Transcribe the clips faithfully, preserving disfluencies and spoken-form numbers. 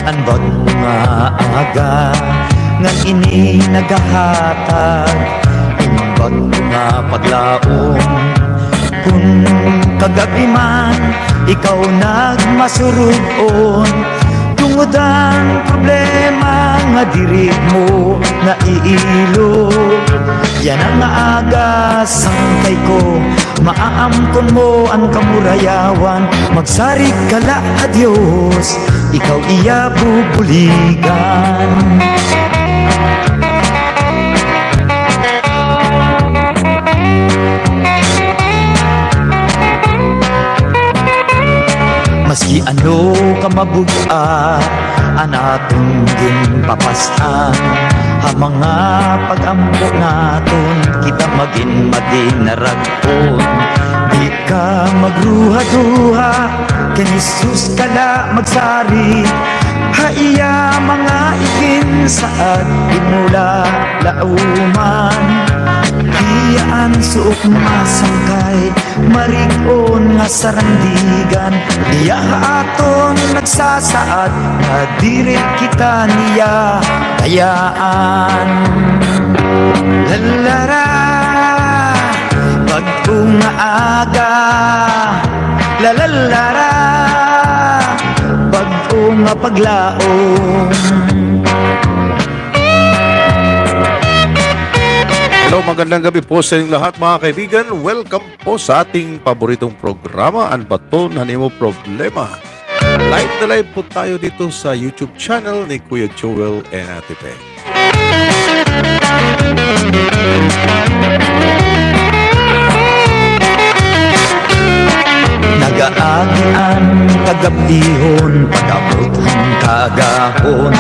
An bag-o nga aga, ngan ini nagahatag, in bag-o nga paglaom. Kun kagab-i man, ikaw nagmasurug-on, tungod an problema nga diri mo naiilo. Yana nga aga, sangkay ko, maaamkon mo an kamurayawan, magsarig ka la ha Dios, ikaw iya bubuligan. Maski ano ka mabug-at, an aton ginpapas-an, ha mga pag-ampo naton, kita magin madinarag-on. Di ka magruha-duha, kan Jesus ka la magsarig, ha iya mga iginsaad, di mo la lauman. Hiya an suok nga sangkay, marig-on nga sarandigan, iya ha aton nagsasaad nga diri kita niya bayaan. Lalara, bag-o nga aga. Lalara, bag-o nga paglaom. Hello, magandang gabi po sa inyong lahat, mga kaibigan. Welcome po sa ating paboritong programa, An Baton han Imo Problema. Live na live po tayo dito sa YouTube channel ni Kuya Joel and Ate Pe. Nagaagi an kagab-ihon, pag-abot han kaagahon.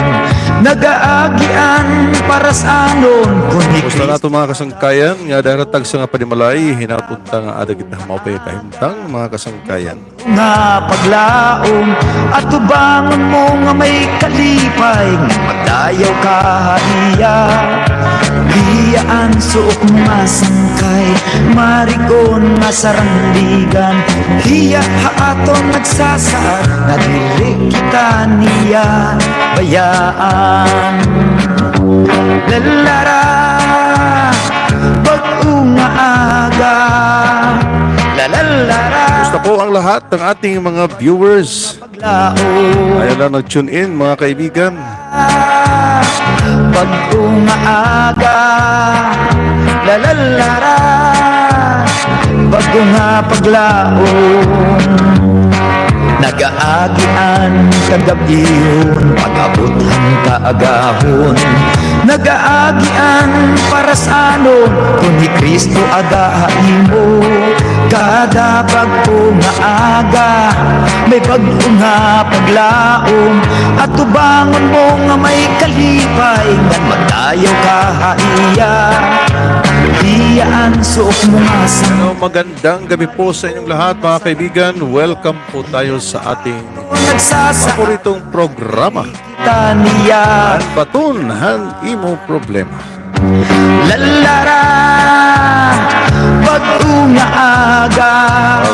Nagaagi an paras-anon, kun ni Kumusta nato, mga kasangkayan, nga dara tagsa nga panimalay, hinaot unta nga ada kita maupay kahimtang, mga kasangkayan. Nga paglaom, atubangon mo nga may kalipay, nga magdayaw ka ha iya. Hiya an suok nga sangkay, marig-on nga sarandigan. Hiya ha aton nagsasaad, nga diri kita niya bayaan. Lalara, bag-o nga aga. Lalara. Kumusta po ang lahat ng ating mga viewers? Paglaom. Ayan lang, nag-tune in, mga kaibigan. Bag-o nga aga. Lalara. Bag-o nga paglaom. Nagaagi an kagab-ihon, pag-abot han kaagahon. Nagaagi an paras-anon, kun hi Kristo ada ha imo. Kada bag-o nga aga, may bag-o nga paglaom. Atubangon mo nga may kalipay, ngan magdayaw ka ha iya. Iya an suok mo nga sang- Hello, magandang gabi po sa inyong lahat, mga kaibigan. Welcome po tayo sa ating Nagsasa- paboritong programa. Taniya. An Baton han Imo Problema. Lalara, bag-o nga aga.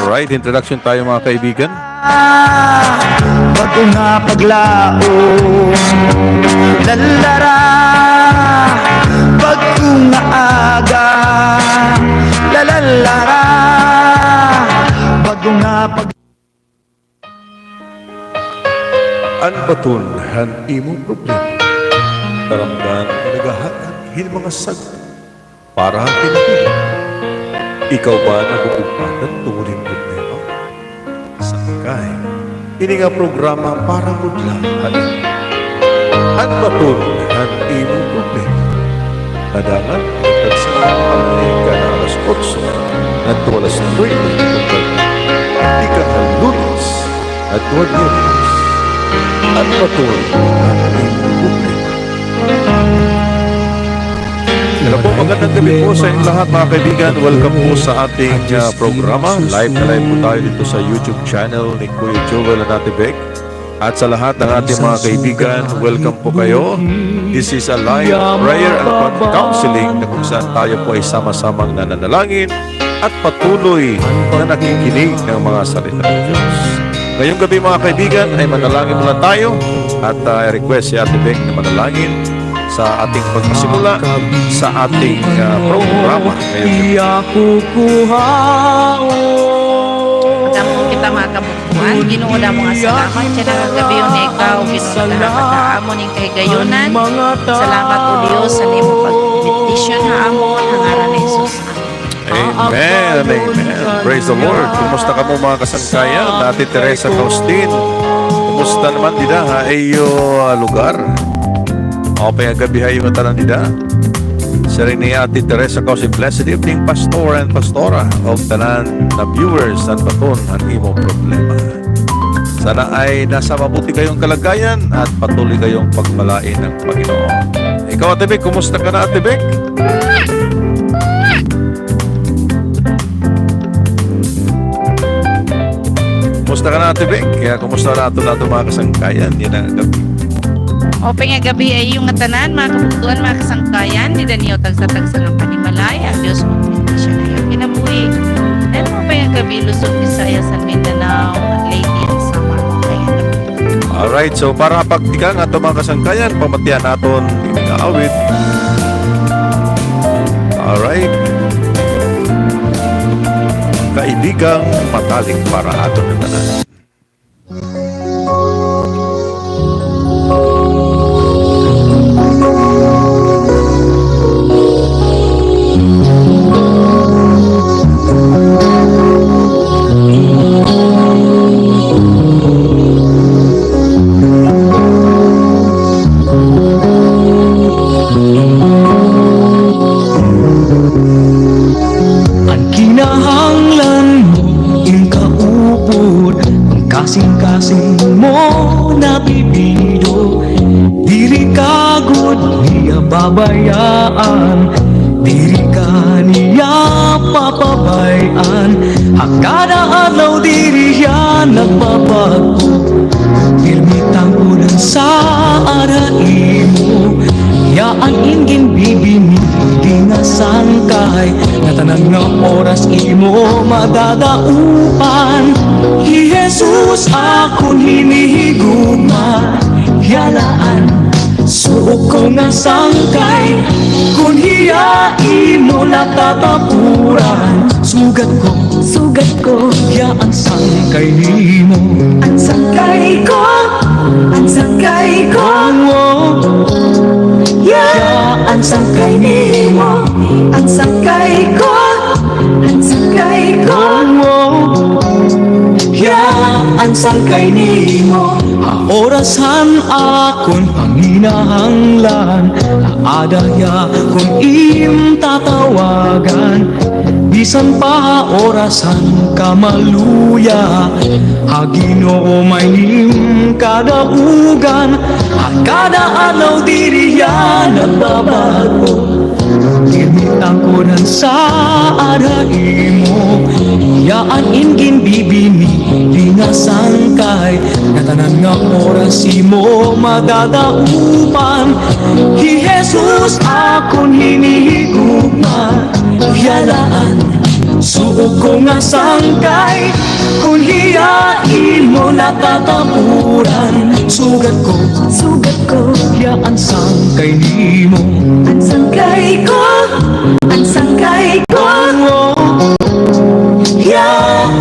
Alright, introduction tayo, mga kaibigan. Bag-o nga paglaom. Lalara, bag-o nga aga. Lalara, bag-o nga pag- An Baton han Imo Problema. Taramdan nga nagahatag hin mga sagot para ha kinabuhi. Ikaw ba nagugupatan tungod hin problema? Sangkay ini nga programa para rud la ha imo. An Baton han Imo Problema. Nadangan, tagsa nga mga kan alas otso ngadto alas nuwebe, tikang ha Lunes ngadto ha Biyernes. An Baton han Imo Problema. Hello po, magandang gabi po sa inyong lahat, mga kaibigan. Welcome po sa ating, ah, programa. Live na live po tayo dito sa YouTube channel ni Kuya Joel and Ate Bec. At sa lahat ng ating mga kaibigan, welcome po kayo. This is a live prayer and counseling na kung saan tayo po ay sama-samang nananalangin at patuloy na nakikinig ng mga salita ng Diyos. Ngayong gabi, mga kaibigan, ay manalangin muna tayo at, ah, request si Ate Bec na manalangin sa ating pagsisimula sa ating, ah, programa ngayong gabi. Madamo kita, mga kabugtoan. Ginoo, damo nga salamat yana nga gab-i nga ikaw, Ginoo, naghahatag ha amon hin kahigayunan. Salamat, O Dios, sa imo pagbendisyon ha amon, ha ngaran ni Jesus. Amen. Amen and amen. Praise the Lord. Kumusta kamo, mga kasangkayan? Ate Teresa Caustin, kumusta naman dida ha iyo, ah, lugar? Maupay nga gab-i ha iyo ngatanan dida. Siring ni Ate Teresa Caustin, blessed evening, Pastor and Pastora, ug tanan na viewers, han baton an imo problema. Sana ay nasa mabuti kayong kalagayan at patuloy kayong pagpalain ng Panginoon. Ikaw, Ate Bec, kumusta ka na, Ate Bec? Kumusta ka na, Ate Bec? Kaya kumusta na ato, ato mga kasangkayan yana nga gab-i? Maupay nga gab-i ha iyo ngatanan, mga kabugtoan, mga kasangkayan. Dida niyo tagsa-tagsa nga panimalay, an Dios magpasensya ha iyo kinabuhi. Dida maupay nga gab-i, Luzon, Visayas, an Mindanao, Leyte, an Samar. Maupay nga gab-i. Alright, so para pagtikang ato mga kasangkayan, pamatian naton ini nga awit. Alright. Kaibigang matalik para aton ngatanan. An kinahanglan mo, im kaupod, an kasingkasing mo nabibido. Diri ka gud niya babayaan, diri ka niya papabay-an. Ha kada adlaw diri hiya nagbabag-o. Pirmi tangkudan sa ada imo. Hiya an im ginbibini, diri nga sangkay, ngatanan nga oras imo madadaopan. Hi Jesus akon hinihigugma, hiya la an suok ko nga sangkay. Kon hiya imo natatapuran, sugad ko, sugad ko, hiya an sangkay nimo. An sangkay ko, an sangkay ko. Oh, oh. Hiya an sangkay nimo, an sangkay ko, an sangkay ko. Oh, oh. Hiya an sangkay nimo. Ha oras han akon panginahanglan, aada hiya kon im tatawagan. Bisan pa ha oras han kamaluya, ha Ginoo may nim kadaugan. Ha kada adlaw diri hiya nagbabag-o. Pirmi tangkudan sa ada imo. Hiya an im ginbibini, diri nga sangkay, ngatanan nga oras imo madadaopan. Hi Jesus akon hinihigugma, hiya la an suok ko nga sangkay. Kon hiya imo natatapuran, sugad ko, sugad ko, hiya an sangkay nimo. An sangkay ko, an sangkay ko. Oh, oh. Hiya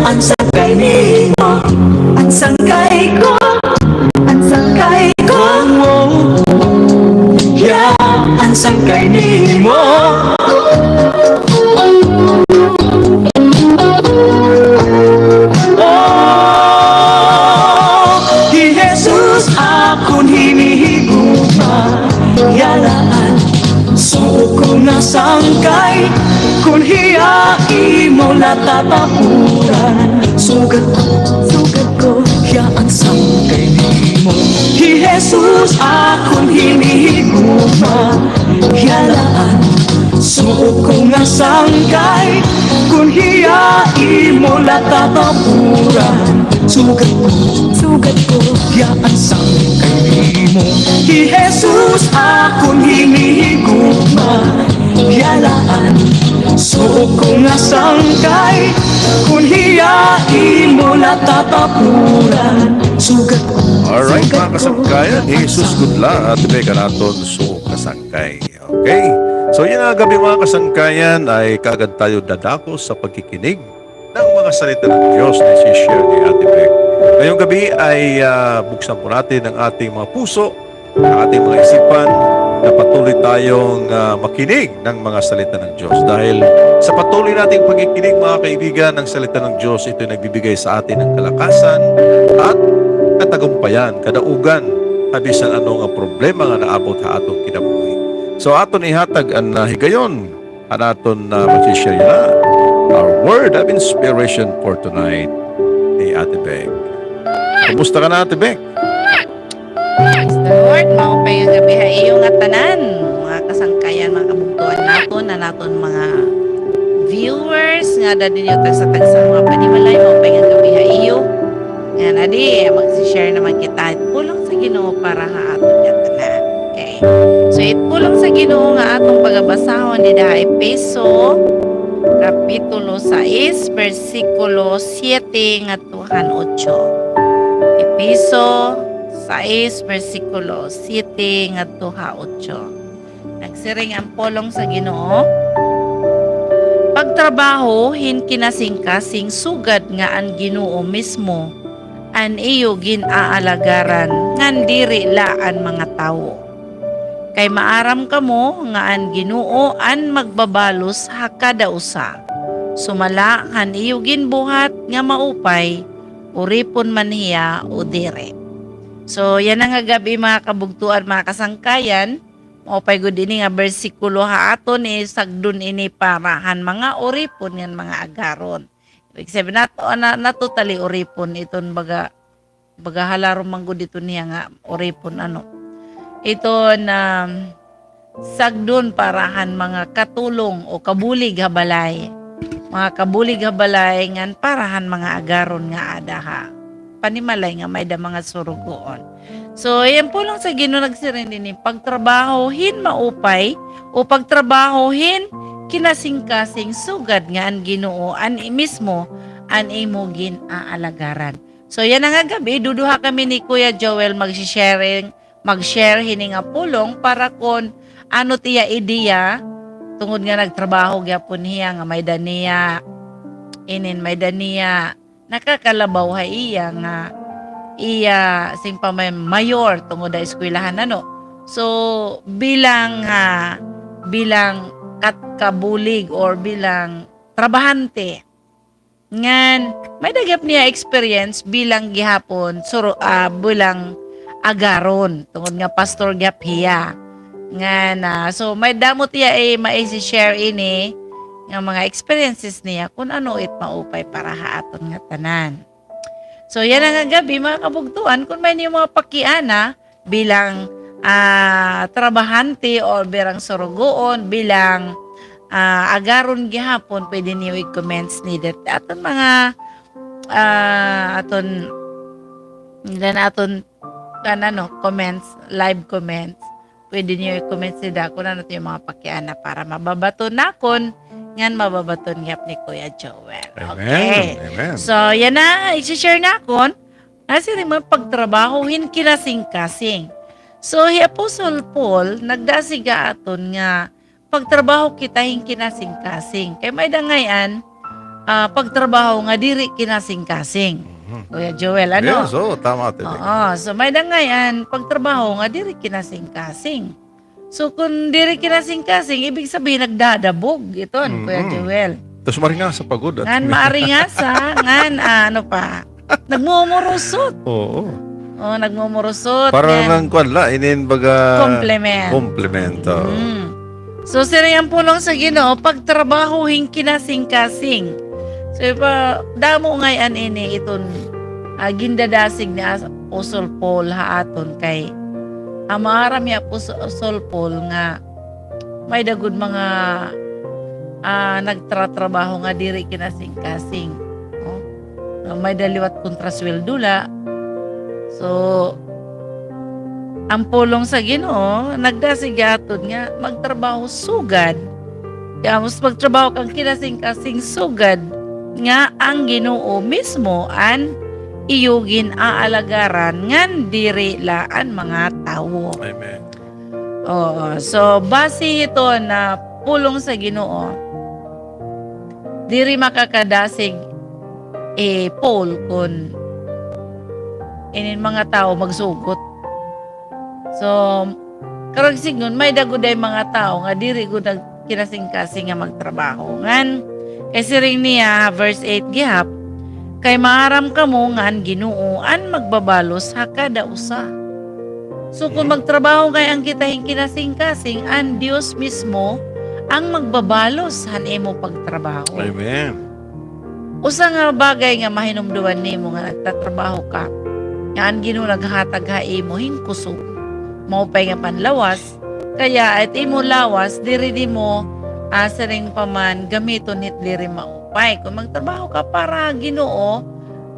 an sangkay nimo, an sangkay ko, an sangkay ko. Oh, oh. Hiya an sangkay nimo. Oh, hi Jesus akon hinihigugma, hiya la an suok ko nga sangkay. Kon hiya imo natatapuran, sugad ko, sugad ko, hiya an sangkay nimo. Hi Jesus akon hinihigugma, hiya la an suok ko nga sangkay. Kon hiya imo natatapuran, sugad ko, sugad ko, hiya an sangkay nimo. Hi Jesus akon hinihigugma, hiya la an suok ko nga sangkay. Kon hiya Kain mo la tatapuran, sugat ko, Alright, sugat mga ko. Kasangkayan, Jesus good la, Ate Bec, an aton sugo kasangkay. Okay? So, yana nga gab-i, mga kasangkayan, ay kaagad tayo dadako sa pagkikinig ng mga salita ng Diyos na isi-share ni Ate Bec. Ngayong gabi ay, ah, buksan po natin ang ating mga puso, ang ating mga isipan, na patuloy tayong, ah, makinig ng mga salita ng Diyos. Dahil sa patuloy nating pagkikinig, mga kaibigan, ng salita ng Diyos, ito'y nagbibigay sa atin ng kalakasan at katagumpayan, kadaugan, ha bisan ano nga problema nga naabot ha aton kinabuhi. So, aton ihatag an, ah, higayon, an aton, ah, mag-share yana, our word of inspiration for tonight ni Ate Bec. Kumusta ka na, Ate Bec? Praise the Lord, maupay nga gab-i ha iyo ngatanan, mga kasangkayan, mga kabugtoan naton, an aton mga viewers, ngada ninyo tagsa-tagsa, mga panimalay, maupay nga gab-i ha iyo. Ngan adi, magsi-share naman kita it pulong sa Ginoo para ha aton ngatanan. Okay. So, it pulong sa Ginoo nga aton pagabasahon dida ha Efeso, Kapitulo sais, bersikulo siete ngadto han otso. Efeso sais, bersikulo siete ngadto ha otso. Nagsiring an pulong sa Ginoo, "Pagtrabaho hin kinasingkasing sugad nga an Ginoo mismo an iyo gin-aalagaran, ngan diri la an mga tawo. Kay maaram kamo nga an Ginoo an magbabalos ha kada usa, sumala han iyo ginbuhat nga maupay, uripon man hiya o diri." So, yana nga gab-i, mga kabugtoan, mga kasangkayan, maupay gud ini nga bersikulo ha aton isagdon ini para han mga uripon ngan mga agaron. Ibig sabihin nato, na, na totally uripon iton baga, baga halarom man gud iton niya nga uripon, ano. Iton, um, sagdon para han mga katulong o kabulig ha balay. Mga kabulig ha balay ngan para han mga agaron nga ada ha panimalay nga may-ada mga surugoon. So, iya an pulong sa Ginoo nagsiring dinhi, pagtrabaho hin maupay o pagtrabaho hin kinasingkasing sugad nga an Ginoo an mismo an imo gin-aalagaran. So, yana nga gab-i, duduha kami ni Kuya Joel magsi-sharing, mag-share hini nga pulong para kon ano it iya ideya, tungod nga nagtrabaho gihapon hiya nga may-ada niya, inin may-ada niya nakakalabaw ha iya nga iya, siring pa man, mayor tungod ha eskwelahan, ano. So, bilang, ah, bilang kat-, kabulig or bilang trabahante, ngan may-ada gihap niya experience bilang gihapon, suru-, ah, bilang agaron, tungod nga pastor gihap hiya. Ngan, ah, so, may damo it iya, eh, maisi-share ini nga mga experiences niya kun ano it maupay para ha aton ngatanan. So, yana nga gab-i, mga kabugtoan, kun may-ada niyo mga pakiana bilang, ah, trabahante or bilang surugoon, bilang, ah, agaron gihapon, pwede niyo i-comments ni det aton mga, ah, aton, den aton, kan, ano, comments, live comments. Pwede niyo i-comment sida kun ano it iyo mga pakiana para mababaton nakon, ngan mababaton gihap ni Kuya Joel. Amen. Okay. Amen. So, yana, isi-share nakon. Nasiring man, pagtrabaho hin kinasingkasing. So, hi Apostle Paul, nagdasig ha aton nga pagtrabaho kita hin kinasingkasing. Kay may-ada ngay-an, ah, pagtrabaho nga diri kinasingkasing. Mhm. Kuya Joel, ano? Yes, oo, tama, Ate Bec. Oo, so may-ada ngay-an pagtrabaho nga diri kinasingkasing. So, kun diri kinasingkasing, ibig sabihin, nagdadabog iton, Kuya Joel. Tas maringasa pa gud, Ate Bec. Ngan maringasa, ngan, ah, ano pa? Nagmumurusot. Oo. Oh, nagmumurusot. Para ngan kuan la, inin baga compliment. Compliment, oo. Mm. So, siring an pulong sa Ginoo, pagtrabaho hin kinasingkasing. So, ipa-, damo ngay-an ini iton, ah, gindadasig ni As-, Apostle Paul ha aton kay, ah, maaram hi Apostle Paul nga may-ada gud mga, ah, nagtratrabaho nga diri kinasingkasing, no? Nga may-ada liwat kontrasweldo la. So, an pulong sa Ginoo, nagdasig ha aton nga magtrabaho sugad. Kay amos magtrabaho ka hin kinasingkasing sugad nga an Ginoo mismo an iyo gin-aalagaran ngan diri la an mga tawo. Amen. Oo. So, base hiton pulong sa Ginoo, diri makakadasig, eh, Paul kon inin mga tawo magsugot. So, karuyag sidngon, may-ada gud ay mga tawo nga diri gud nagkinasingkasing nga magtrabaho. Ngan, kay siring niya, ha verse eight gihap, kay maaram kamo nga an Ginoo an magbabalos ha kada usa. So, kon magtrabaho ngay-an kita hin kinasingkasing, an Dios mismo an magbabalos han imo pagtrabaho. Amen. Usa nga bagay nga mahinumduman nimo nga nagtatrabaho ka, nga an Ginoo naghatag ha imo hin kusog, maupay nga panlawas, kaya it imo lawas, diri nimo, ah, siring pa man, gamiton hit diri maupay. Kon magtrabaho ka para Ginoo,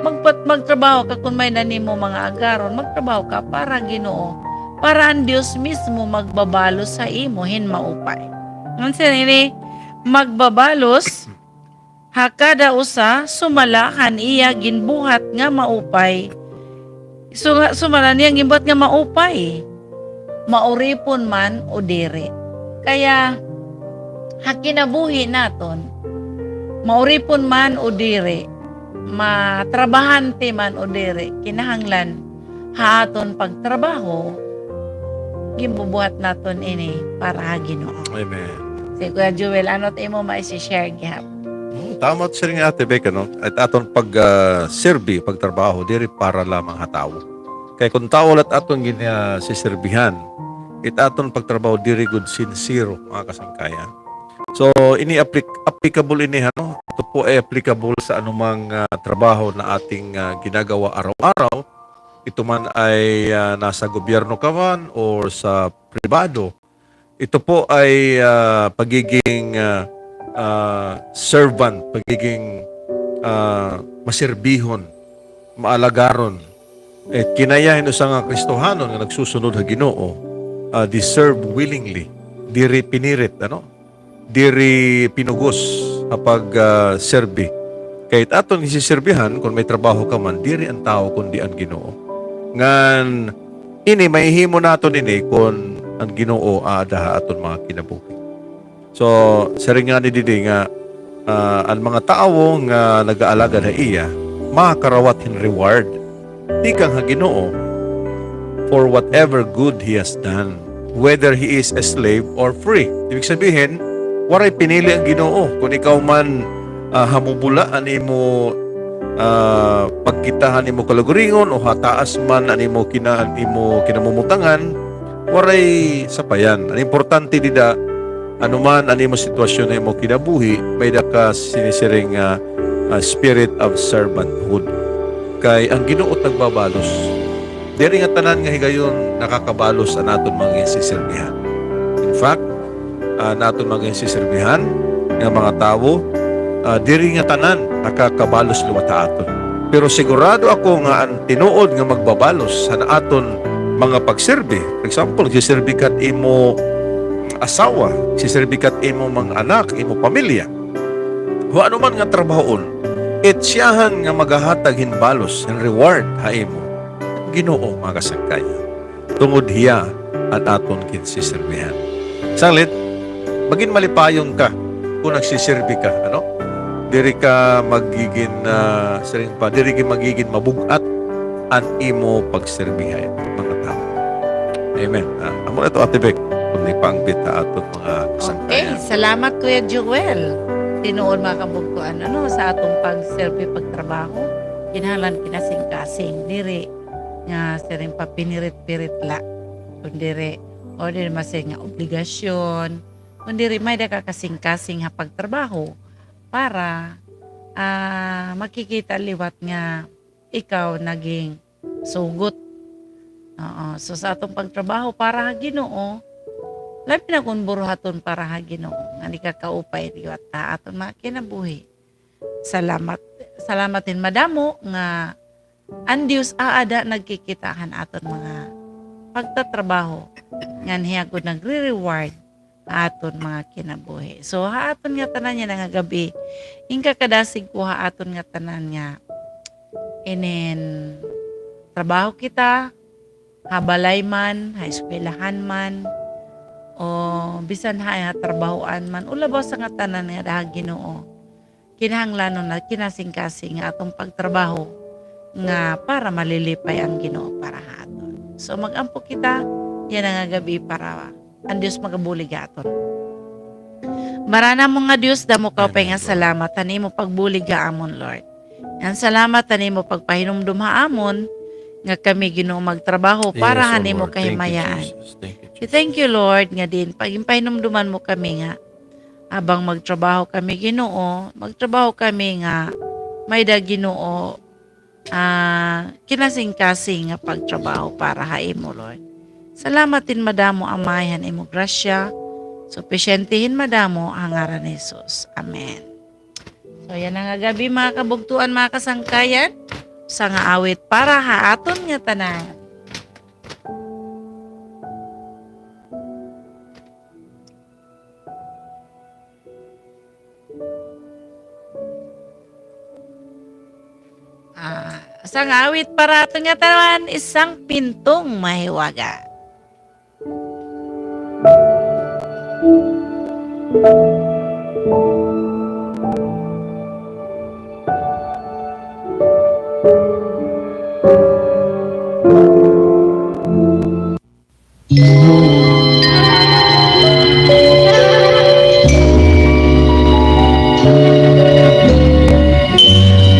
magpat-, magtrabaho ka kon may-ada nimo mga agaron, magtrabaho ka para Ginoo, para an Dios mismo magbabalos ha imo hin maupay. Ngan siring ini, magbabalos ha kada usa sumala han iya ginbuhat nga maupay. Su-, sumala niya ginbuhat nga maupay. Mauripon man o diri. Kaya, ha kinabuhi naton, mauripon man o diri, matrabahante man o diri, kinahanglan ha aton pagtrabaho, ginbubuhat naton ini para ha Ginoo. Amen. Si Kuya Joel, ano it imo maisi-share gihap? Hmm, tama it siring ni Ate Bec, ano? It aton pag, ah, serbi, pagtrabaho, diri para lamang ha tawo. Kay kon tawo la it aton gin-, ah, siserbihan, it aton pagtrabaho, diri gud sinsero, mga kasangkayan. So, ini applic-, applicable ini, ano? Ito po ay applicable sa anumang, ah, trabaho na ating, ah, ginagawa araw-araw. Ito man ay, ah, nasa gobyerno ka man or sa pribado. Ito po ay, ah, pagiging, ah, ah, servant, pagiging, ah, maserbihon, maalagaron. Eh, kinaya hin usa nga Kristohanon nga nagsusunod ha Ginoo, ah, they serve willingly, diri pinirit, ano? Diri pinugos ha pag, ah, serbi. Kay it aton ginsiserbihan, kon may trabaho ka man, diri an tawo, kundi an Ginoo. Ngan, ini, mahihimo naton ini kon an Ginoo aada ha aton mga kinabuhi. So, siring ngani didi nga, ah, an mga tawo nga nagaalagad ha iya, makakarawat hin reward tikang ha Ginoo for whatever good he has done, whether he is a slave or free. Ibig sabihin, waray pinili an Ginoo. Kon ikaw man, ah, hamubula an imo, ah, pagkita han imo kalugaringon o ha taas man an imo kina-, an imo kinamumutangan, waray sapayan. An importante dida, ano man an imo sitwasyon ha imo kinabuhi, may-ada ka sinisiring nga, ah, spirit of servanthood. Kay an Ginoo it nagbabalos. Diri nga tanan nga higayon nakakabalos an aton mga ginsiserbihan. In fact, ah, an aton mga ginsiserbihan nga mga tawo, ah, diri nga tanan nakakabalos liwat ha aton. Pero sigurado ako nga an tinuod nga magbabalos han aton mga pagserbi, for example, nagsiserbi ka hit imo asawa, nagsiserbi ka hit imo mga anak, imo pamilya, o ano man nga trabahoon, it siyahan nga maghahatag hin balos, hin reward ha imo, Ginoo, mga kasangkayan. Tungod hiya an aton ginsiserbihan. Sanglit, magin malipayon ka kon nagsiserbi ka, ano? Diri ka magigin, ah, siring pa, diri gid magigin mabug-at an imo pagserbi ha mga tawo. Amen. Ah, amo na ito, Ate Bec, kon ipaangbit ha aton mga kasangkayan. Okay, salamat, Kuya Joel. Tinuod, mga kabugtoan, ano, sa aton pagserbi, pagtrabaho, kinahanglan kinasingkasing, diri nga siring pa pinirit-pirit la, kundiri, o diri masiring nga obligasyon, kundiri may-ada ka kasingkasing ha pagtrabaho para, ah, makikita liwat nga ikaw naging sugot. Oo. So, sa aton pagtrabaho para ha Ginoo, labi na kon buruhaton para ha Ginoo, nga ikakaupay liwat ha aton mga kinabuhi. Salamat, salamat hin madamo nga an Dios aada nagkikita han aton mga pagtatrabaho, ngan hiya gud nagre-reward ha aton mga kinabuhi. So, ha aton ngatanan yana nga gab-i, in kakadasig ko ha aton ngatanan nga inin trabaho kita, ha balay man, ha eskwelahan man, o bisan ha, ha trabahoan man, o labaw sa ngatanan nga daha, Ginoo, kinahanglanon na kinasingkasing nga aton pagtrabaho nga para malilipay an Ginoo para ha aton. So, mag-ampo kita yana nga gab-i para an Dios magabulig ha aton. Ngaran namo nga Dios, damo kaupay nga salamat han imo pagbulig ha amon, Lord. Ngan salamat han imo pagpahinumdom ha amon nga kami, Ginoo, magtrabaho para han imo kahimayaan. Thank you, Lord, nga diin pag-, ginpahinumduman mo kami nga habang magtrabaho kami, Ginoo, magtrabaho kami nga may-ada, Ginoo, ah, kinasingkasing nga pagtrabaho para ha imo, Lord. Salamat hin madamo, Amay, han imo grasya. Supisyente hin madamo, ha ngaran ni Jesus. Amen. So, yana nga gab-i, mga kabugtoan, mga kasangkayan, usa nga awit para ha aton ngatanan. Ah, usa nga awit para ha aton ngatanan, Isang Pintong Mahiwaga.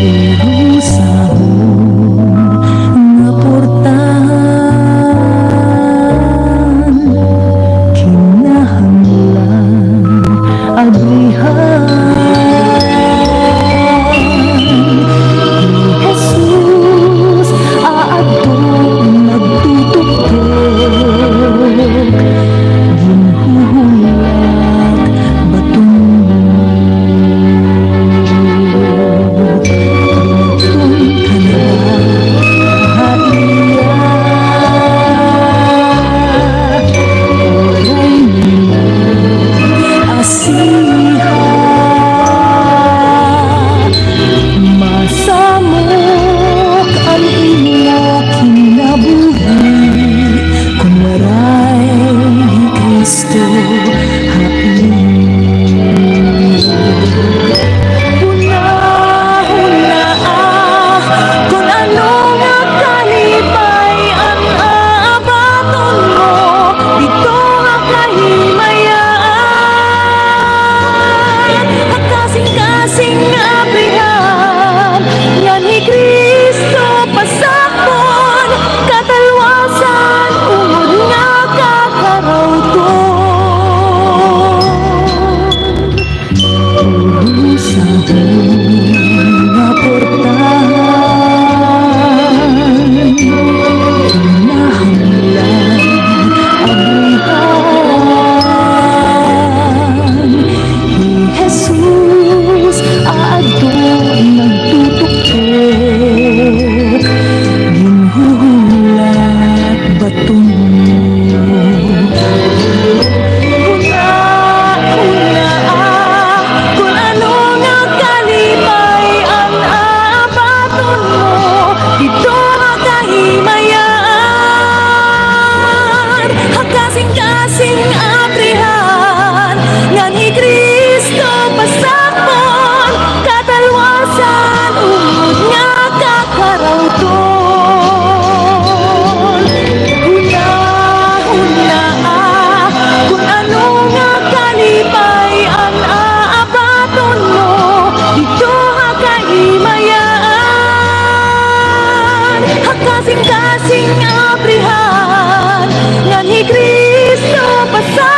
Pero sa nga portahan, kinahanglan abrihan. Hi Jesus aadto nagtutuktok, ginhuhulat baton. Dumaton ka na ba ha iya? Waray nimo asiha. Masamok an imo kinabuhi kon waray hi Cristo ha imo. Hunahunaa kon ano nga kalipay an aabaton mo didto ha kahimayaan. Ha kasingkasing nga abrihan, ngan hi Cristo pasakpon, katalwasan ungod nga kakarawton. Sa nga portahan, kinahanglan abrihan. Hi Jesus aadto nagtutuktok, ginhuhulat baton. Hunahunaa kon ano nga kalipay an aabaton mo didto ha kahimayaan. Ha kasingkasing abrihan, ngan hi Cristo pasakpon, katalwasan ungod nga kakarawton. Hunahunaa kon ano nga kalipay an aabaton mo didto ha kahimayaan. Ha kasingkasing abrihan, ngan hi Cristo pasakpon,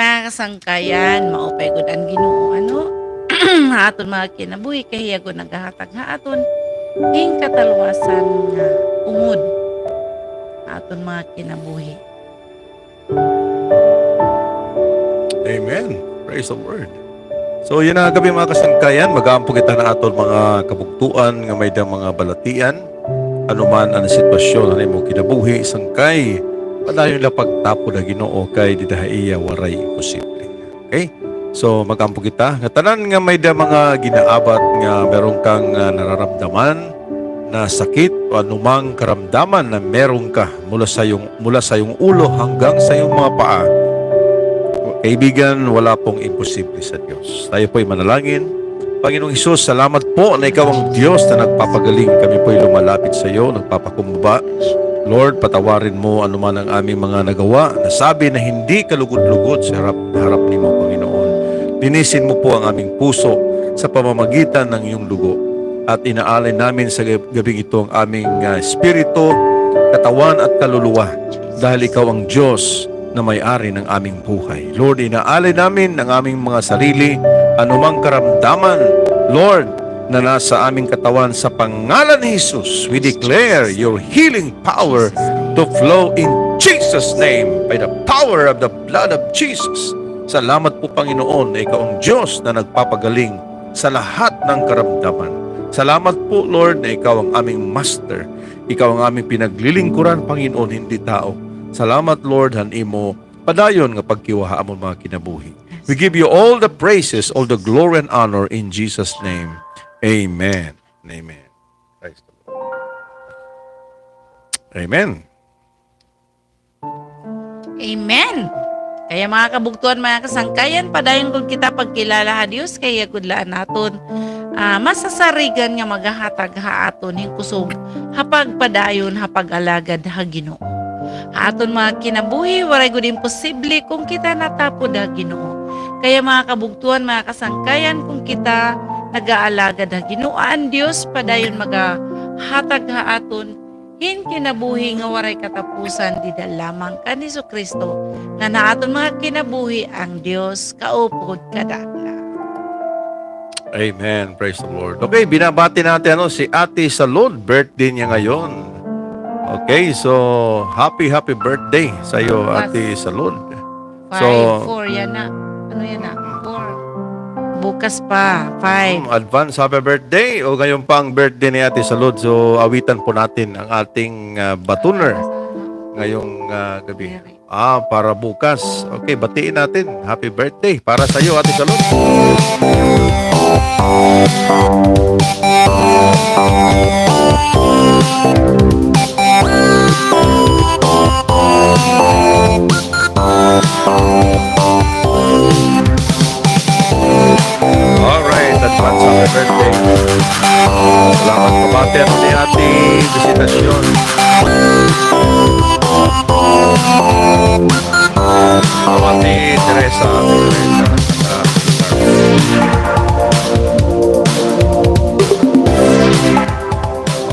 Mga kasangkayan, maupay gud an Ginoo, ano? Ha aton mga kinabuhi, kay hiya gud nagahatag ha aton hin kataluwasan nga ungod ha aton mga kinabuhi. Amen. Praise the Lord. So, yana nga gab-i, mga kasangkayan, mag-aampo kita han aton mga kabugtoan nga may-ada mga balatian. Ano man an sitwasyon han imo kinabuhi, sangkay, padayon la pagtapod ha Ginoo, kay dida ha iya waray imposible. Okay? So, mag-ampo kita. Ngatanan nga may-ada mga ginaabat nga meron kang, ah, nararamdaman na sakit o anumang karamdaman na meron ka mula sa iyong, mula sa iyong ulo hanggang sa iyong mga paa. Kaibigan, wala pong imposible sa Diyos. Tayo po'y manalangin. Panginoong Hesus, salamat po na ikaw ang Diyos na nagpapagaling. Kami po'y lumalapit sa iyo, nagpapakumbaba. Lord, patawarin mo anuman ang aming mga nagawa, nasabi na hindi kalugod-lugod sa harap, harap nimo, Panginoon. Linisin mo po ang aming puso sa pamamagitan ng iyong dugo. At inaalay namin sa gab-, gabing ito ang aming, ah, espiritu, katawan at kaluluwa, dahil ikaw ang Diyos na may-ari ng aming buhay. Lord, inaalay namin ang aming mga sarili, anumang karamdaman, Lord, na nasa aming katawan, sa pangalan ni Jesus, we declare your healing power to flow in Jesus' name by the power of the blood of Jesus. Salamat po, Panginoon, na ikaw ang Diyos na nagpapagaling sa lahat ng karamdaman. Salamat po, Lord, na ikaw ang aming master. Ikaw ang aming pinaglilingkuran, Panginoon, hindi tao. Salamat, Lord, han imo padayon nga pagkiwa ha amon mga kinabuhi. We give you all the praises, all the glory and honor in Jesus' name. Amen. Amen. Praise the Lord. Amen. Amen. Kaya, mga kabugtoan, mga kasangkayan, padayon gud kita pagkilala ha Dios, kay iya gud la an aton, ah, masasarigan nga magahatag ha aton hin kusog ha pagpadayon ha pag-alagad ha Ginoo. Ha aton mga kinabuhi, waray gud imposible kon kita natapod ha Ginoo. Kaya, mga kabugtoan, mga kasangkayan, kon kita nagaalagad ha Ginoo, an Dios padayon magahatag ha aton hin kinabuhi nga waray katapusan dida lamang kan Jesu-Cristo, ngan ha aton mga kinabuhi an Dios kaupod kadaklan. Amen. Praise the Lord. Okay, binabati natin, ano, si Ate Salud. Birthday niya ngayon. Okay, so happy, happy birthday sa iyo, Ate Salud. Five, so, four, yana. Ano yana? Four. Bukas pa, five. Mm, advance happy birthday. O, ngayon pa ang birthday ni Ate Salud. So, awitan po natin ang ating, ah, batuner ngayong, ah, gabi. Ah, para bukas. Okay, batiin natin. Happy birthday para sa iyo, Ate Salud. Alright, advance happy birthday. Salamat, pamati ako ni Ate Visitacion. Pamati, Teresa, Ate Teresa.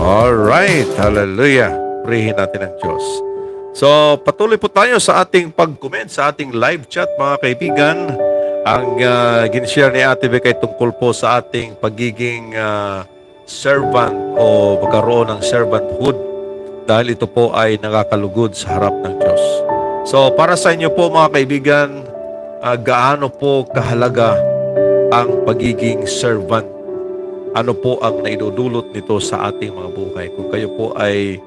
Alright, hallelujah. Purihin natin ang Diyos. So, patuloy po tayo sa ating pag-comment sa ating live chat, mga kaibigan. Ang, ah, gin-share ni Ate Bec ay tungkol po sa ating pagiging, ah, servant o magkaroon ng servanthood dahil ito po ay nakakalugod sa harap ng Diyos. So, para sa inyo po, mga kaibigan, ah, gaano po kahalaga ang pagiging servant? Ano po ang naidudulot nito sa ating mga buhay? Kung kayo po ay,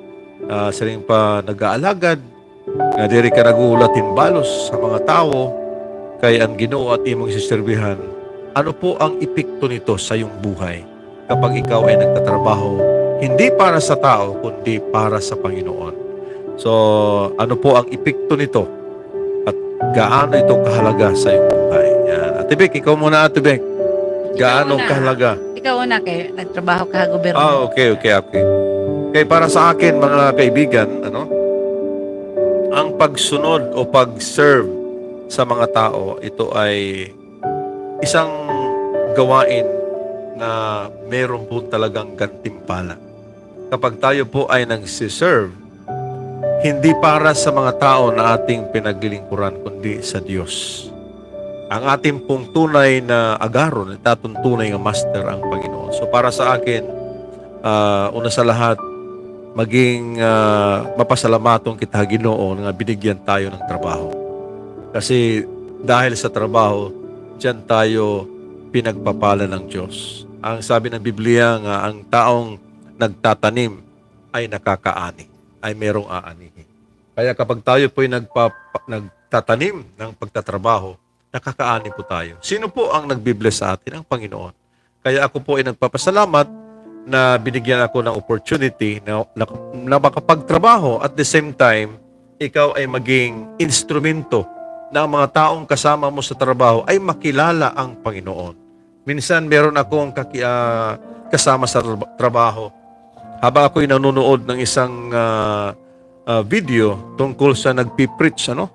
ah, siring pa nag-aalagad, nga diri ka naghuhulat hin balos sa mga tawo, kay an Ginoo it imo ginsiserbihan, ano po ang epekto nito sa iyong buhay kapag ikaw ay nagtatrabaho, hindi para sa tao, kundi para sa Panginoon? So, ano po ang epekto nito? At gaano ito kahalaga sa iyong buhay? Yan. Ate Bec, ikaw muna, Ate Bec. Gaano kahalaga? Ikaw una kay nagtrabaho ka ha gobyerno. Ah, okay, okay, okay. Kay para sa akin, mga kaibigan, ano, ang pagsunod o pag-serve sa mga tao, ito ay isang gawain na meron po talagang gantimpala. Kapag tayo po ay nagsiserve, hindi para sa mga tao na ating pinaglilingkuran, kundi sa Diyos. Ang atin pong tunay na agaron, it aton tunay nga master ang Panginoon. So, para sa akin, ah, una sa lahat, maging, ah, mapasalamaton kita ha Ginoo nga binigyan tayo ng trabaho. Kasi dahil sa trabaho, diyan tayo pinagpapala ng Diyos. Ang sabi ng Biblia nga ang taong nagtatanim ay nakakaani, ay merong aanihin. Kaya kapag tayo po'y nagpa-, nagtatanim ng pagtatrabaho, nakakaani po tayo. Sino po ang nagbi-bless sa atin? Ang Panginoon. Kaya ako po ay nagpapasalamat na binigyan ako ng opportunity na, na, na makapagtrabaho. At the same time, ikaw ay maging instrumento na ang mga taong kasama mo sa trabaho ay makilala ang Panginoon. Minsan, meron akong kaki-, ah, kasama sa trab-, trabaho. Habang ako'y nanonood ng isang, ah, ah, video tungkol sa nagpi-preach, ano,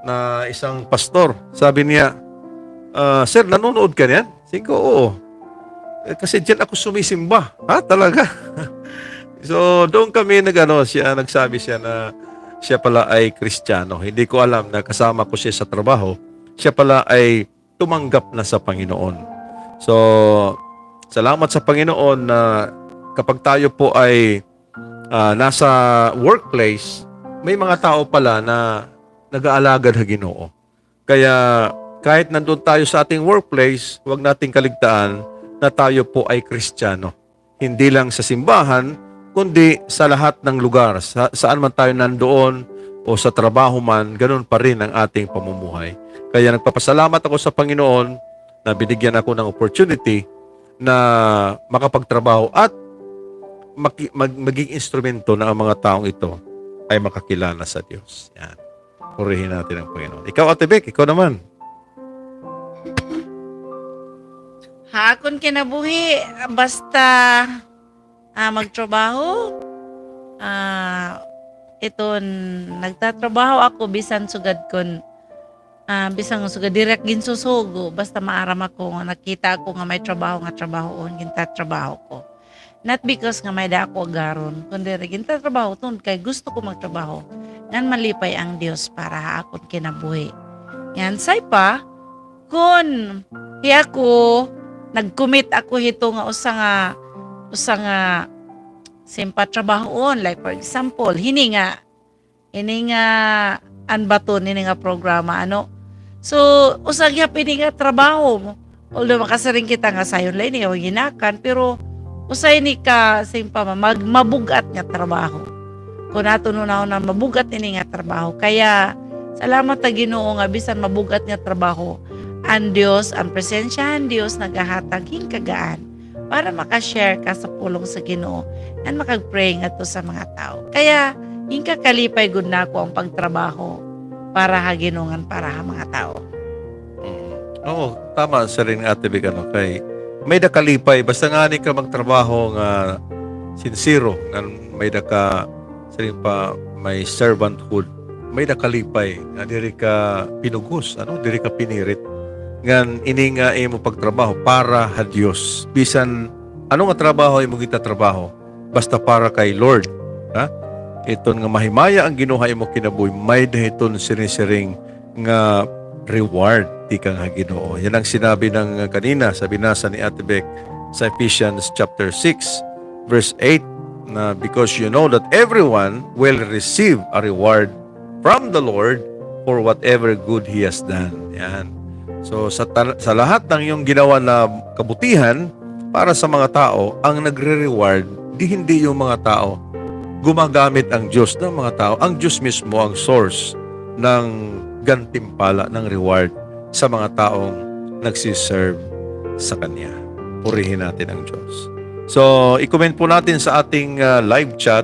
na isang pastor. Sabi niya, ah, "Sir, nanonood ka niyan?" Sabi ko, "Oo." "Eh, kasi diyan ako sumisimba." "Ha, talaga?" So, doon kami nag-ano, siya, nagsabi siya na siya pala ay Kristiyano. Hindi ko alam na kasama ko siya sa trabaho. Siya pala ay tumanggap na sa Panginoon. So, salamat sa Panginoon na kapag tayo po ay, ah, nasa workplace, may mga tao pala na nag-aalagad ha Ginoo. Kaya kahit nandun tayo sa ating workplace, huwag nating kaligtaan na tayo po ay Kristiyano. Hindi lang sa simbahan, kundi sa lahat ng lugar. Sa, saan man tayo nandoon o sa trabaho man, ganun pa rin ang ating pamumuhay. Kaya nagpapasalamat ako sa Panginoon na binigyan ako ng opportunity na makapagtrabaho at maki-, mag-, maging instrumento na ang mga taong ito ay makakilala sa Diyos. Yan. Purihin natin ang Panginoon. Ikaw, Ate Bec, ikaw naman. Ha akon kinabuhi, basta, ah, magtrabaho, ah, iton nagtatrabaho ako bisan sugad kon, ah, bisan sugad diri ak ginsusugo, basta maaram ako nga nakita ako nga may trabaho nga trabahoon, gintatrabaho ko. Not because nga may-ada ako agaron, kundi gintatrabaho tungod kay gusto ko magtrabaho ngan malipay ang Dios para ha akon kinabuhi. Ngan say pa, kon hi ako, nag-commit ako hito nga usa nga, usa nga simpa trabahoon, like for example, hini nga ini nga An Baton, ini nga programa, ano. So, usa gihap ini nga trabaho. Although makasiring kita nga sayon la ini o hinakan, pero usa ini ka, siring pa man, mag-, mabug-at nga trabaho. Kon aton hunahunaan, mabug-at ini nga trabaho. Kaya, salamat ha Ginoo nga bisan mabug-at nga trabaho, an Dios, an presensya han Dios nagahatag hin kagaan para maka-share ka sa pulong sa Ginoo ngan makag-pray ngadto sa mga tawo. Kaya, ginkakalipay gud nako an pagtrabaho para ha Ginoo ngan para ha mga tawo. Mm. Oo, tama siring ni Ate Bec, ano, kay may-ada kalipay. Basta ngani ka magtrabaho nga sinsero, ngan may-ada ka siring pa may servanthood, may-ada kalipay nga diri ka pinugos, ano, diri ka pinirit. Ngan ini nga imo pagtrabaho para ha Dios. Bisan ano nga trabaho imo gintatrabaho, basta para kay Lord, ha? Iton nga mahimaya an Ginoo ha imo kinabuhi, may-ada hiton siring-siring nga reward tikang ha Ginoo. Yan ang sinabi ng kanina sa binasa ni Ate Bec sa Ephesians chapter six, verse eight, na, "Because you know that everyone will receive a reward from the Lord for whatever good he has done." Yan. So, sa ta-, sa lahat ng iyong ginawa na kabutihan para sa mga tao, ang nagre-reward, di hindi yung mga tao. Gumagamit ang Diyos ng mga tao. Ang Diyos mismo ang source ng gantimpala, ng reward sa mga taong nagsiserve sa Kanya. Purihin natin ang Diyos. So, i-comment po natin sa ating, ah, live chat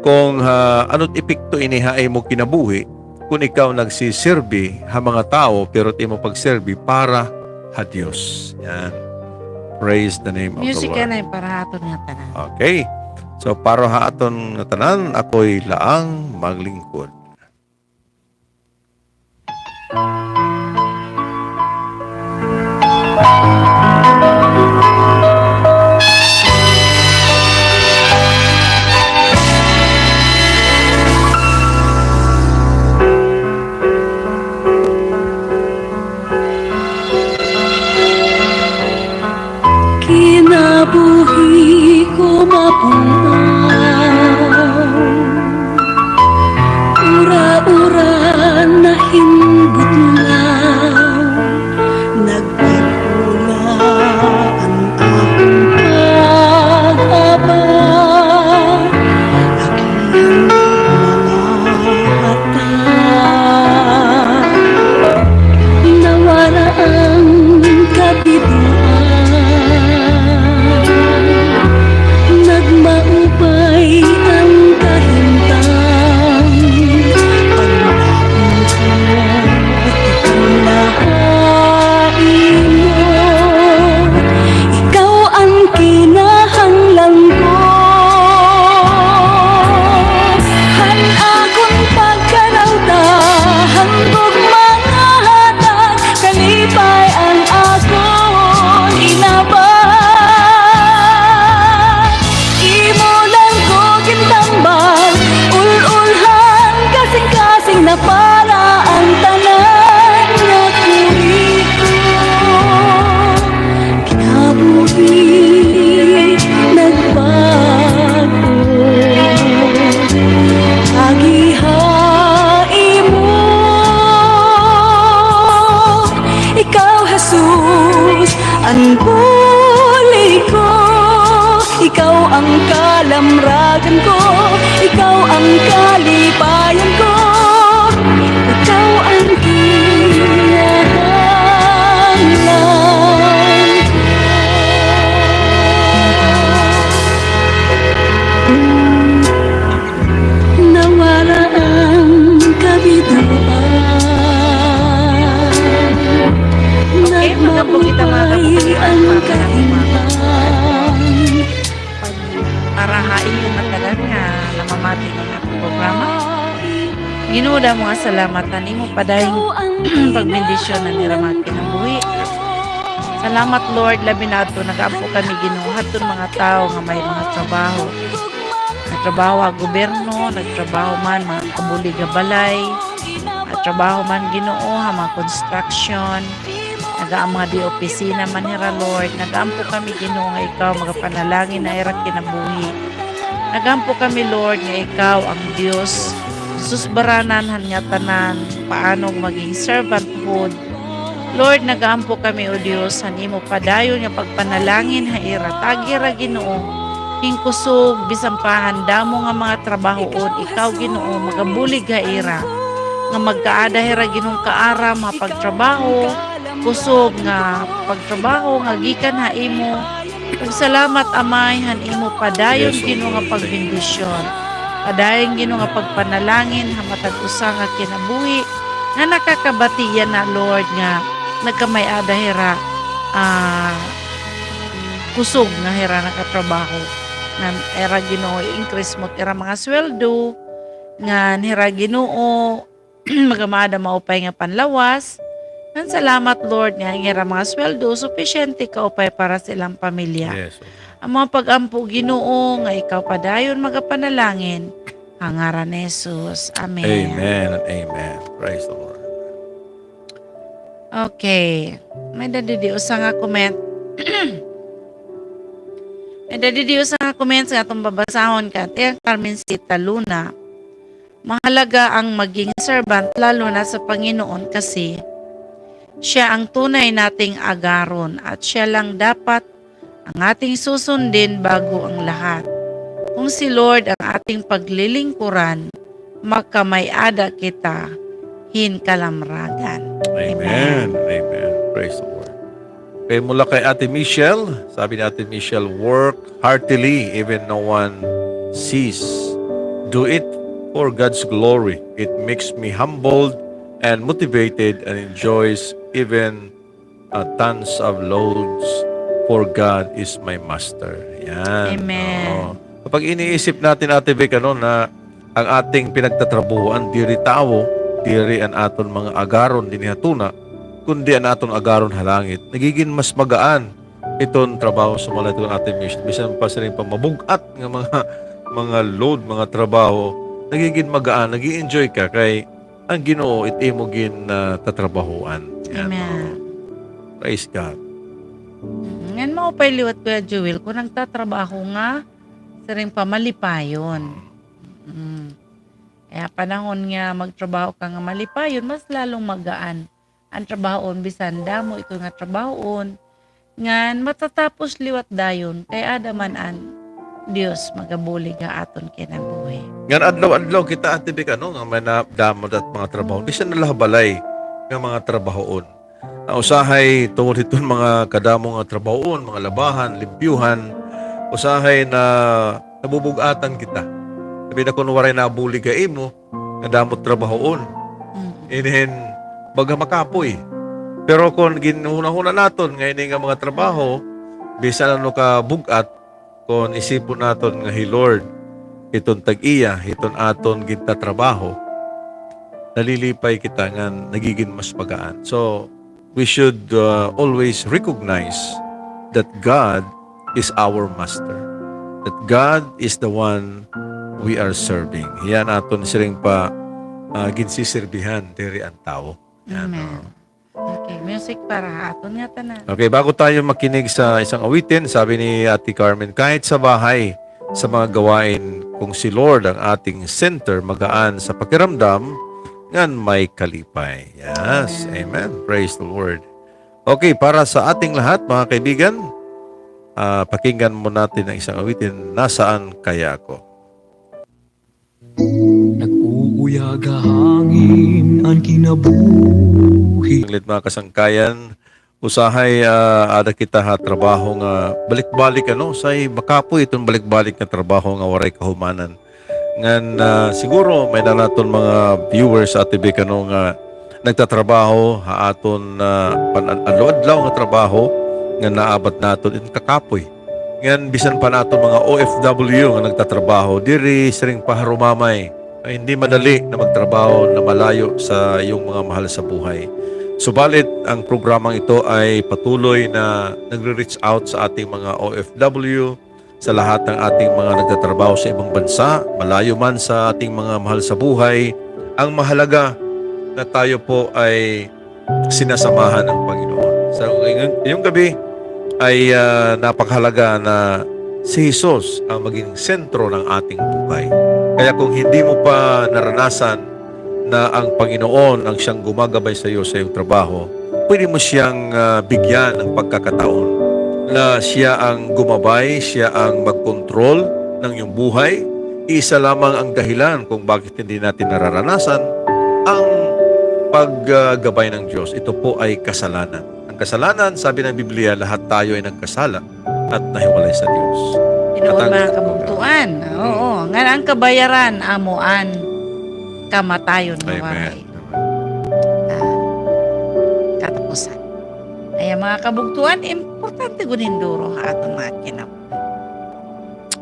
kung, ah, ano't epekto ini ha imo kinabuhi kung ikaw nagsisirbi ha mga tao, pero it imo pagsirbi para ha Dios. Yan. Praise the name of the Lord. Music anay para ha aton nga tanan. Okay. So, para ha aton nga tanan, ako'y laang maglingkod. Jesus, an bulig ko, ikaw ang kalamragan ko, ikaw ang kalipayan ko, ikaw ang kinahanglan ko. Nawara ang kabiduan. Okay, magandang kita, mga kabukiran, para sa ating mga kabukiran. Para ha inyo matagal nga namamati ng ating programa. Ginoo, damo nga salamat han imo padayong pagbendisyon han ira mga kinabuhi. Salamat, Lord, labi na adto nag-ampo kami, Ginoo, hadton mga tawo nga may mga trabaho. Nagtrabaho ha gobyerno, nagtrabaho man mga kabulig ha balay, nagtrabaho man, Ginoo, ha mga construction, nag-aampo ha mga di opisina man hira, Lord. Nag-ampo kami, Ginoo, nga ikaw magapanalangin ha ira kinabuhi. Nag-ampo kami, Lord, nga ikaw ang Dios. Susbaranan han ngatanan, paano maging servanthood. Lord, nag-aampo kami, O Dios, han imo padayon nga pagpanalangin ha ira. Tagi hira, Ginoo, hin kusog, bisan pa han damo nga mga trabahoon, ikaw, Ginoo, magabulig ha ira. Nga magkaada hira, Ginoo, kaaram ha pagtrabaho, kusog nga pagtrabaho nga gikan ha imo. Ug salamat, Amay, han imo padayon, Ginoo, nga pagbendisyon. Padayon, Ginoo, nga pagpanalangin ha matag usa nga kinabuhi nga nakakabati yana, Lord, nga nagkamay-ada hira, ah, kusog nga hira nakatrabaho. Ngan hira, Ginoo, i-increase mo it ira mga sweldo. Ngan hira, Ginoo, magkamay-ada maupay nga panlawas. Ngan salamat, Lord, nga an ira mga sweldo, supisyente kaupay para sa ilang pamilya. Yes, okay. An mga pag-ampo, Ginoo, nga ikaw padayon magapanalangin. Ha ngaran ni Jesus. Amen. Amen and amen. Praise the Lord. Okay. May-ada didi usa nga comment. May-ada didi usa nga comment nga aton babasahon, kan Tia Carmencita Luna. Mahalaga ang maging servant, lalo na sa Panginoon, kasi siya ang tunay nating agaron at siya lang dapat ang ating susundin bago ang lahat. Kung si Lord ang ating paglilingkuran, makamay-ada kita hin kalamragan. Amen. Amen. Amen. Praise the Lord. Okay, mula kay Ate Michelle, sabi ni Ate Michelle, "Work heartily even no one sees. Do it for God's glory. It makes me humbled and motivated and enjoys even, uh, tons of loads, for God is my master." Yan. Amen. Oo. Kapag iniisip natin, Ate Vic, ano, na ang ating pinagtatrabuhoan, diri tawo, diri an aton mga agaron dinhi ha tuna, kundi an aton agaron ha langit, nagigin mas magaan iton trabaho, sumala iton aton mission. Bisan pa siring pa mabug-at nga mga, mga load, mga trabaho, nagigin magaan, nag-i-enjoy ka kay an Ginoo it imo gin, ah, tatrabahoan. Yan, amen. Oo. Praise God. Mm, ngan maupay liwat, Kuya Joel, kon nagtatrabaho nga siring pa malipayon. Mm. Kay ha panahon nga magtrabaho ka nga malipayon, mas lalong magaan an trabahoon, bisan damo ito nga trabahoon, ngan matatapos liwat dayon, kay ada man an Dios magabulig ha aton kinabuhi. Ngan adlaw-adlaw kita, Ate Vic, ano, nga may nadamo dat mga trabaho. Bisan na la ha balay nga mga trabahoon. Ah, usahay tungod hiton mga kadamo nga trabahoon, mga labahan, limpyuhan, usahay na nabubug-atan kita. Sabi na kun waray nabulig ha imo, nga damo trabahoon. Mm. Inin baga makapoy. Pero kon ginhunahuna naton nga ini nga mga trabaho, bisan ano ka bug-at, kon isipon naton nga hi Lord, hiton tag-iya, hiton aton gintatrabaho, nalilipay kita ngan nagigin mas magaan. So, we should, uh, always recognize that God is our master, that God is the one we are serving. Hiya an aton siring pa, ah, ginsisirbihan diri an tawo. Yan, amen. Okay, music para ha aton nga tanan. Okay, bago tayo makinig sa isang awitin, sabi ni Ate Carmen, kahit sa bahay, sa mga gawain, kung si Lord ang ating center, magaan sa pakiramdam, ngan may kalipay. Yes, amen. Amen. Praise the Lord. Okay, para sa ating lahat, mga kaibigan, ah, pakinggan mo natin ang isang awitin, Nasaan Kaya Ako? Nag-uuyag ha hangin an kinabuhi. Sanglit, mga kasangkayan, usahay, ah, ada kita ha trabaho nga balik-balik, ano, usahay makapoy iton balik-balik nga trabaho nga waray kahumanan. Ngan, ah, siguro may-ada naton mga viewers, Ate Bec, ano, nga nagtatrabaho ha aton, ah, pan-, adlaw-adlaw nga trabaho nga naabat naton in kakapoy. Ngan bisan pa an aton mga O F W nga nagtatrabaho diri siring pa ha rumamay, ay hindi madali na magtrabaho na malayo sa iyong mga mahal sa buhay. Subalit, ang programang ito ay patuloy na nagre-reach out sa ating mga O F W, sa lahat ng ating mga nagtatrabaho sa ibang bansa, malayo man sa ating mga mahal sa buhay. Ang mahalaga na tayo po ay sinasamahan ng Panginoon. Sa ngayong, ngayong gabi ay, ah, napakahalaga na si Jesus ang maging sentro ng ating buhay. Kaya kung hindi mo pa naranasan na ang Panginoon ang siyang gumagabay sa iyo sa iyong trabaho, pwede mo siyang, ah, bigyan ng pagkakataon na siya ang gumabay, siya ang magkontrol ng iyong buhay. Iisa lamang ang dahilan kung bakit hindi natin nararanasan ang paggabay ng Diyos. Ito po ay kasalanan. Ang kasalanan, sabi ng Biblia, lahat tayo ay nagkasala at nahiwalay sa Diyos. Tinuod, mga kabugtoan. Oo, nga ang kabayaran amo an kamatayon nga waray, ah, katapusan. Kaya, mga kabugtoan, importante gud hinduro ha aton mga kinabuhi.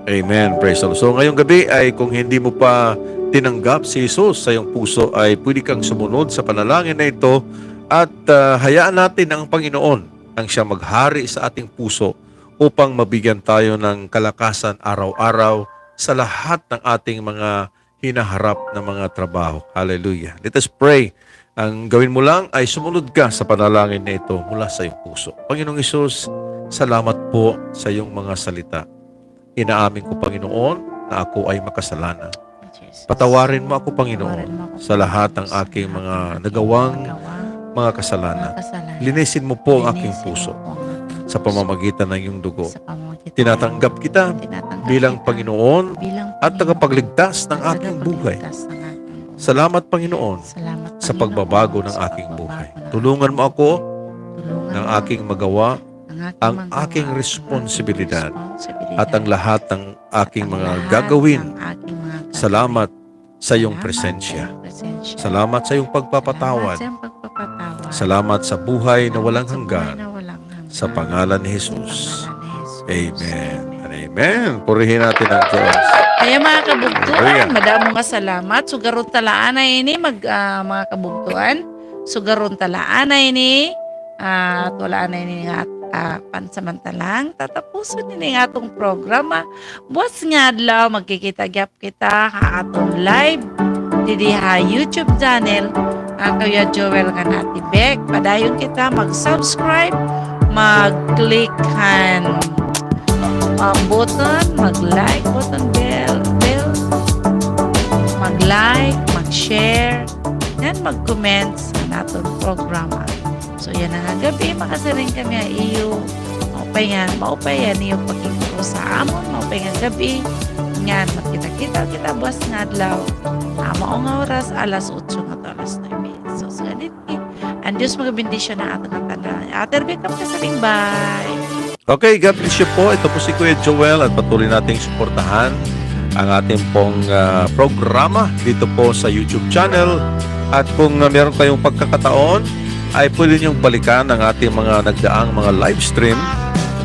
Amen. Praise the Lord. So, ngayong gabi ay kung hindi mo pa tinanggap si Jesus sa iyong puso, ay pwede kang sumunod sa panalangin na ito at, ah, hayaan natin ang Panginoon ang siya maghari sa ating puso upang mabigyan tayo ng kalakasan araw-araw sa lahat ng ating mga hinaharap na mga trabaho. Hallelujah. Let us pray. Ang gawin mo lang ay sumunod ka sa panalangin na ito mula sa iyong puso. Panginoong Hesus, salamat po sa iyong mga salita. Inaamin ko, Panginoon, na ako ay makasalanan. Patawarin mo ako, Panginoon, sa lahat ng aking mga nagawang mga kasalanan. Linisin mo po ang aking puso sa pamamagitan ng iyong dugo. Tinatanggap kita bilang Panginoon at tagapagligtas ng aking buhay. Salamat, Panginoon, sa pagbabago ng aking buhay. Tulungan mo ako ng aking magawa ang aking responsibilidad at ang lahat ng aking mga gagawin. Salamat sa iyong presensya. Salamat sa iyong pagpapatawad. Salamat sa buhay na walang hanggan. Sa pangalan ni Jesus. Amen and amen. Purihin natin ang Diyos. Kaya, mga kabugtuan, madamo nga salamat. Sugaron ta la anay ini, mag-, ah, mga kabugtuan. Sugaron ta la anay ini. At wala anay ini nga, ah, pansamantalang tatapuson ini nga aton programa. Buwas nga adlaw, magkikita gyap kita ha aton live didi ha YouTube channel, ah, Kuya Joel ngan Ate Bec. Padayon kita mag-subscribe, mag-click han, ah, button, mag-like button, bell, bell, mag-like, mag-share, ngan mag-comments han aton programa. So, yana nga gab-i, makasiring kami ha iyo. Maupay nga, maupay an iyo pakiguro sa amon, maupay nga gab-i. Ngan magkita-kita kita buwas nga adlaw. Ha mao nga oras, alas otso ngadto alas nuebe. So, sa ganit, an Diyos magabendisyon ha aton ngatanan. Ate Rebecca, makasiring, bye. Okay, God bless you po. Ito po si Kuya Joel at patuloy nating suportahan ang ating pong, ah, programa dito po sa YouTube channel. At kung, ah, meron kayong pagkakataon, ay pwede niyong balikan ang ating mga nagdaang mga live stream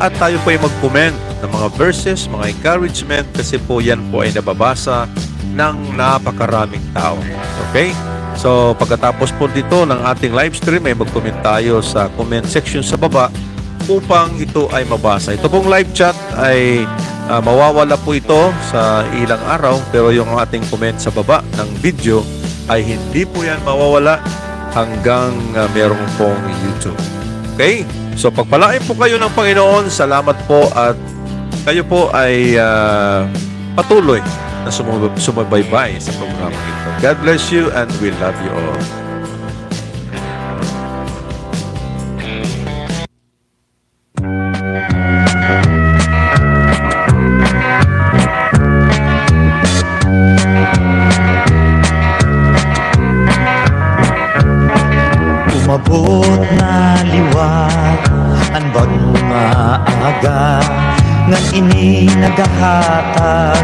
at tayo po ay mag-comment ng mga verses, mga encouragement kasi po yan po ay nababasa ng napakaraming tao. Okay? So, pagkatapos po dito ng ating live stream ay mag-comment tayo sa comment section sa baba upang ito ay mabasa. Ito pong live chat ay, ah, mawawala po ito sa ilang araw, pero yung ating comment sa baba ng video ay hindi po yan mawawala hanggang, ah, meron pong YouTube. Okay? So, pagpalain po kayo ng Panginoon. Salamat po at kayo po ay, ah, patuloy na sumub-, sumubaybay sa programang ito. God bless you and we love you all. An bag-o nga aga, ngan ini nagahatag,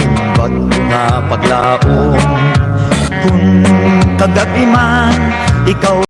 in bag-o nga paglaom. Kun kagab-i man, ikaw